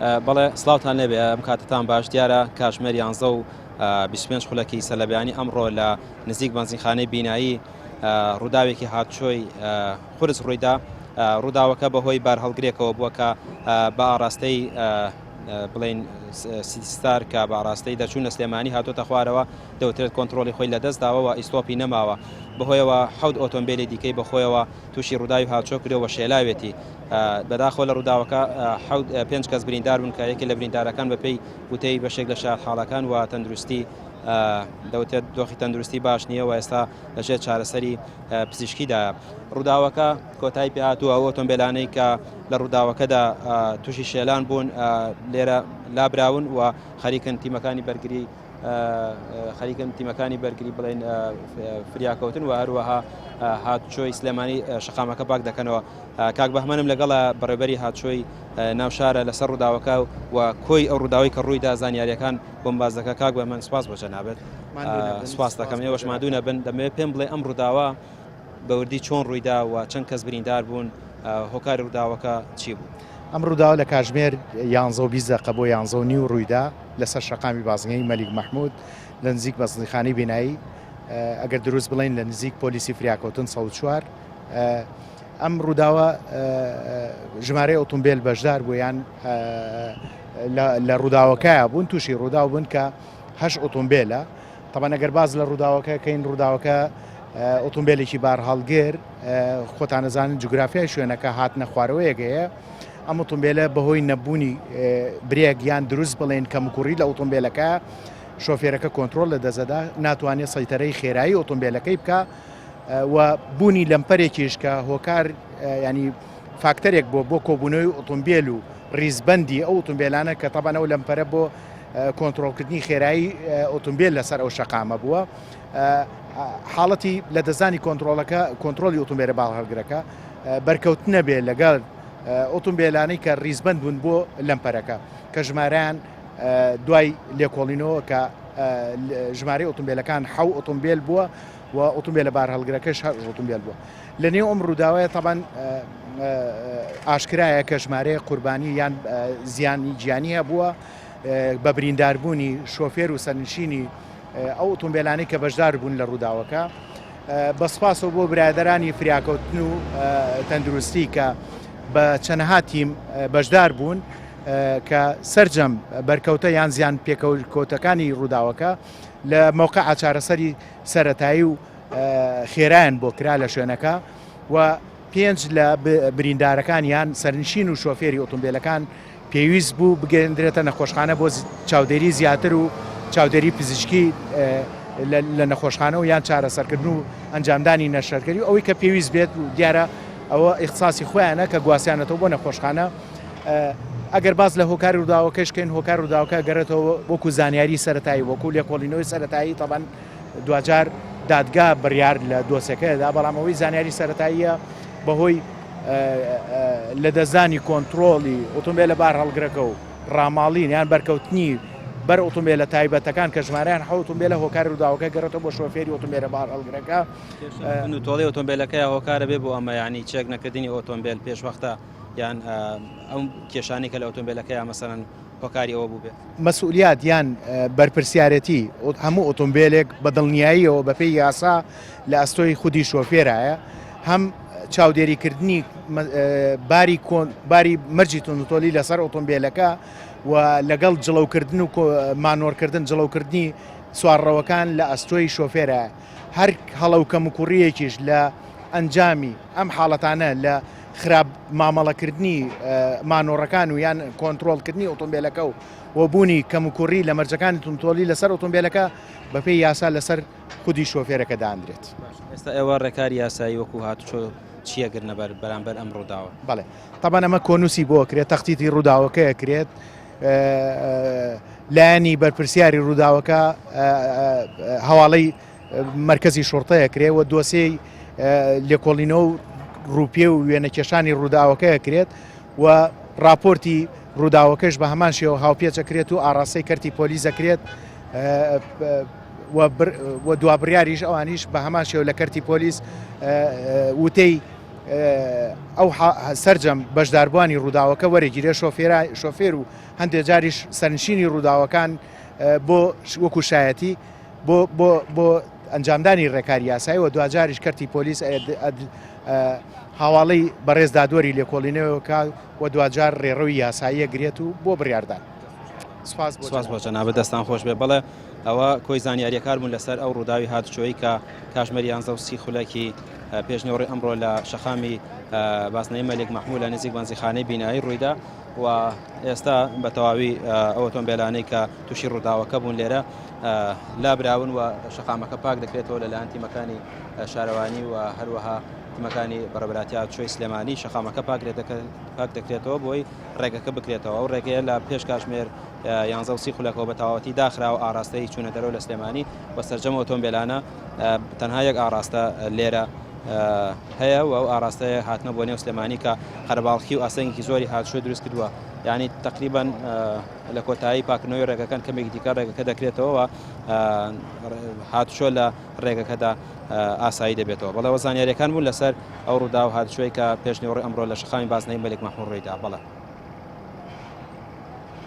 بەڵێ سڵاوتان لێبێ ئەم کاتتان باش دیارە کاژمێر یانزە و 25 خولەکی سەرلەبیانی ئەمڕۆ لە نزیک بەنزینخانەی بینایی ڕووداوێکی هاتچۆی قورس ڕوویدا ڕووداوەکە بەهۆی بارهەڵگرێکەوە بووە کە بە ئاراستەی بڵین سیستار کە بە ئاراستەی دەچوون لە سلێمانی هاتۆتە خوارەوە دەوترێت کۆنتترۆلی خۆی لەدەستداوە و ئیستۆپی نەماوە بەهۆیەوە حەوت ئۆتۆمبیلی دیکەی بەخۆیەوە تووشی ڕووداوی هاوچۆ کرێەوە شێلاوێتی بەداخەوە لە ڕووداوەکە پێنج کەس بریندار بوون کە یەکێ لە بریندارەکان بەپێی وتەی بەشێک لە شایەتحاڵەکان و تەندروستی دەوتێت دۆخی تەندروستی باش نییە و ئێستا لەژێر چارەسەری پزیشکیدایە. ڕووداوەکە کۆتایی پێهاتووە ئەو ئۆتۆمبیلانەی کە لە ڕووداوەکەدا تووشی شێلان بوون لێرە لابراون و خەریکن تیمەکانی بەرگری خەریکن تیمەکانی بەرگری بڵێن فریاکەوتن و هەروەها هاتچۆی سلێمانی شەقامەکە پاک دەکەنەوە کاک بەهمەنم لەگەڵە بەڕێبەری هاتچۆی ناوشارە لەسەر ڕووداوەکە و کۆی ئەو ڕووداوی کە ڕوویدا زانیاریەکان بۆم باس دەکە کاک بەهمەن سپاس بۆ جەنابت سپاس دەکەم ئێوەش مادوو نەبن دەمەوێت پێم بڵێ ئەم ڕووداوە بەوردی چۆن ڕوویدا و چەند کەس بریندار بوون هۆکاری ڕووداوەکە چی بوو؟ ئەم ڕووداوە لە کاژمێر یانزە و 20 دەقە بۆ یانزە و نیو ڕوویدا لەسەر شەقامی بازنەی مەلیک مەحمود لە نزیک بەزنیخانەی بینایی ئەگەر دروست بڵێین لە نزیک پۆلیسی فریاکەوتن 104 ئەم ڕووداوە ژمارەی ئۆتۆمبیل بەشدار بوو یان لە ڕووداوەکەیا بوون تووشی ڕووداو بوون کە هەش ئۆتۆمبیلە تەبعەن ئەگەر باز لە ڕووداوەکە کەین ڕووداوەکە ئۆتۆمبیلێکی بارهەڵگر خۆتانەزانن جوگرافیای شوێنەکە هاتنە خوارەوەیەک هەیە ئەم ئۆتۆمبیلە بەهۆی نەبوونی برێک یان دروست بڵێن کەمکوڕی لە ئۆتۆمبیلەکە شۆفێرەکە کۆنترۆل لە دەزەدا ناتوانێت سەیتەرەی خێرایی ئۆتۆمبیلەکەی بکە و بوونی لەمپەرێکیش کە هۆکار ینی فاکتەرێک بۆ بۆ کۆبوونەوەی ئۆتۆمبیل و ریزبەندی ئەو ئۆتۆمبیلانە کە تەبعەن ئەو لەمپەرە بۆ کۆنترۆڵکردنی خێرایی ئۆتۆمبیل لەسەر ئەو شەقامە بووە حاڵەتی لە دەستانی کۆنترۆڵەکە کۆنترۆلی ئۆتۆمبیلە باڵهەڵگرەکە بەرکەوتنە بێ لەگەڵ ئۆتۆمبیلانەی کە ریزبند بوون بۆ لەمپەرەکە کە ژمارەیان دوای لێکۆڵینەوە کە ژمارەی ئۆتۆمبیلەکان حەو ئۆتۆمبیل بووە و ئۆتۆمبیلە بارهەڵگرەکەش هەر ئۆتۆمبیل بووە لە نێو ئەم ڕووداوەیە تەبعەن ئاشکرایە کە ژمارەیە قوربانی یان زیانی گیانی هەبووە بە برینداربوونی شۆفێر و سەرنشینی ئەو ئۆتۆمبیلانەی کە بەشدار بوون لە ڕووداوەکە بە سپاسەوە بۆ برادرانی فریاکەوتن و تەندروستی کە بە چەنەها تیم بەشدار بوون کە سرجەم بەرکەوتە یان زیان پێکەوتەکانی ڕووداوەکە لە مەوقع چارەسەری سەرەتایی و خێرایان بۆ کرا لە شوێنەکە و پێنج لە بریندارەکان یان سەرنشین و شۆفێری ئۆتۆمبیلەکان پێویست بوو بگەندرێتە نەخۆشخانە بۆ چاودێری زیاتر و چاودێری پزیشکی لە نەخۆشخانە و یان چارەسەرکردن و ئەنجامدانی نەشتەرگەری و ئەوەی کە پێویست بێت و دیارە ئەوە ئیختصاسی خۆیانە کە گواستیانەتەوە بۆ نەخۆشخانە ئەگەر باس لە هۆکاری ڕووداوەکەش کەین هۆکار ڕووداوەکە گەڕێتەوە وەکو زانیاری سەتایی وەکو لێکۆڵینەوەی سەتایی تەبەن دواجار دادگا بڕیار لە دۆسێکەدا بەڵام ئەوەی زانیاری سەتاییە بەهۆی لەدەستدانی کۆنترۆڵی ئۆتۆمبیلە بار هەڵگرەکە و ڕاماڵین یان بەرکەوتنی بەر ئۆتۆمبیلە تایبەتەکان کە ژمارەیان حەوت ئۆتۆمبیلە هۆکاری ڕووداوەکە گەڕێتەوە بۆ شۆفێری ئۆتۆمبیلە بار هەڵگرەکە. تۆڵی ئۆتۆمبیلەکەی هۆکارە بێ بۆ ئەمە یانی چێک نەکردنی ئۆتۆمبیل پێشوەختە یان ئەو کێشانەی کە لە ئۆتۆمبیلەکەی مەسەلەن هۆکاری ئەوە بووبێت. مەسئولیات یان بەرپرسیارێتی هەموو ئۆتۆمبیلێک بە دڵنیاییەوە بەپێی یاسا لە ئەستۆی خودی شۆفێرایە هەم چاودێریکردنی باری باری مەرجی توندوتۆلی لەسەر ئۆتۆمبیلەکە و لەگەڵ جڵەوکردن و مانۆرکردن جڵەوکردنی سوارڕەوەکان لە ئەستۆی شۆفێرە هەر هەڵە و کەموکوڕییەکیش لە ئەنجامی ئەم حاڵەتانە لە خراپ مامەڵەکردنی مانۆڕەکان و یان کۆنترۆڵکردنی ئۆتۆمبیلەکە و و بوونی کەموکوڕی لە مەرجەکانی توندوتۆڵی لەسەر ئۆتۆمبیلەکە بەپێی یاسا لەسەر خودی شۆفێرەکە دانرێت. ئێستا ئێوە ڕێکاری یاسایی وەکو هاتوچۆ چی ئەگرنە بەر بەرامبەر ئەم ڕووداوە؟ بەڵێ تەبعەن ئەمە کۆنووسی بۆ ئەکرێت، تەختیتی ڕووداوەکە ئەکرێت، لایەنی بەرپرسیاری ڕووداوەکە هەواڵەی مەرکەزی شوڕتە ئەکرێ و دۆسێی لێکۆڵینەوە و ڕووپێ و وێنەکێشانی ڕووداوەکە ئەکرێت و ڕاپۆرتی ڕووداوەکەش بە هەمان شێوە هاوپێچ ئەکرێت و ئاڕاستەی کەرتی پۆلیس ئەکرێت و دوابڕیاریش ئەوانیش بە هەمان شێوە لە کەرتی پۆلیس وتەی. ئەو سەرجەم بەشداربووانی ڕووداوەکە وەرەگیرێ شۆفێرا شۆفێر و هەندێک جاریش سەرنشینی ڕووداوەکان بۆ وەکو شایەتی بۆ بۆ بۆ ئەنجامدانی ڕێکاری یاسایی و دواجاریش کەرتی پۆلیس هاواڵی بەڕێز دادوەری لێکۆڵینەوەکە و دواجار ڕێڕەوی یاساییە گرێت و بۆ بڕیاردان. سپاس بۆ جەنابت دەستان خۆش بێ بەڵێ ئەوە کۆی زانیاریەکار بوون لەسەر ئەو ڕووداوی هاتوچۆی کە کاژمێر 11 سی خولەکی پێشنیوەڕی ئەمڕۆ لە شەقامی بازنەی مەلیک مەحموو لە نزیک بەنزیخانەی بینایی ڕوویدا و ئێستا بە تەواوی ئەو ئۆتۆمبیلانەی کە تووشی ڕووداوەکە بوون لێرە لابراون و شەقامەکە پاک دەکرێتەوە لەلایەن تیمەکانی شارەوانی و هەروەها تیمەکانی بەڕێوەبەرایەتی هاتوچۆی سلێمانی شەقامەکە پاک دەکرێتەوە بۆی ڕێگەکە بکرێتەوە ئەو ڕێگەیە لە پێش کاژمێر یانزە و سی خولەکەوە بە تەواوەتی داخراوە ئاراستەی چوونە دەرەوە لە سلێمانی و سەرجەم ئۆتۆمبیلانە تەنها یەک ئاراستە لێرە هەیە و ئەو ئاراستەیە هاتنە بۆ نێو سلێمانی کە قەرەباڵخی و ئاسەنگێکی زۆری هاتوچۆ دروست کردووە یعنی تقریبا لە کۆتایی پاکردنەوەی ڕێگەکان کەمێکی دیکە ڕێگەکە دەکرێتەوە هاتوچۆ لە ڕێگەکەدا ئاسایی دەبێتەوە بەڵێ وە زانیاریەکان بوون لەسەر ئەو ڕووداو هاتوچۆی کە پێشنیوەڕۆی ئەمڕۆ لە شەقامی بازنەی مەلیک مەحموود ڕوویدا بەڵێ.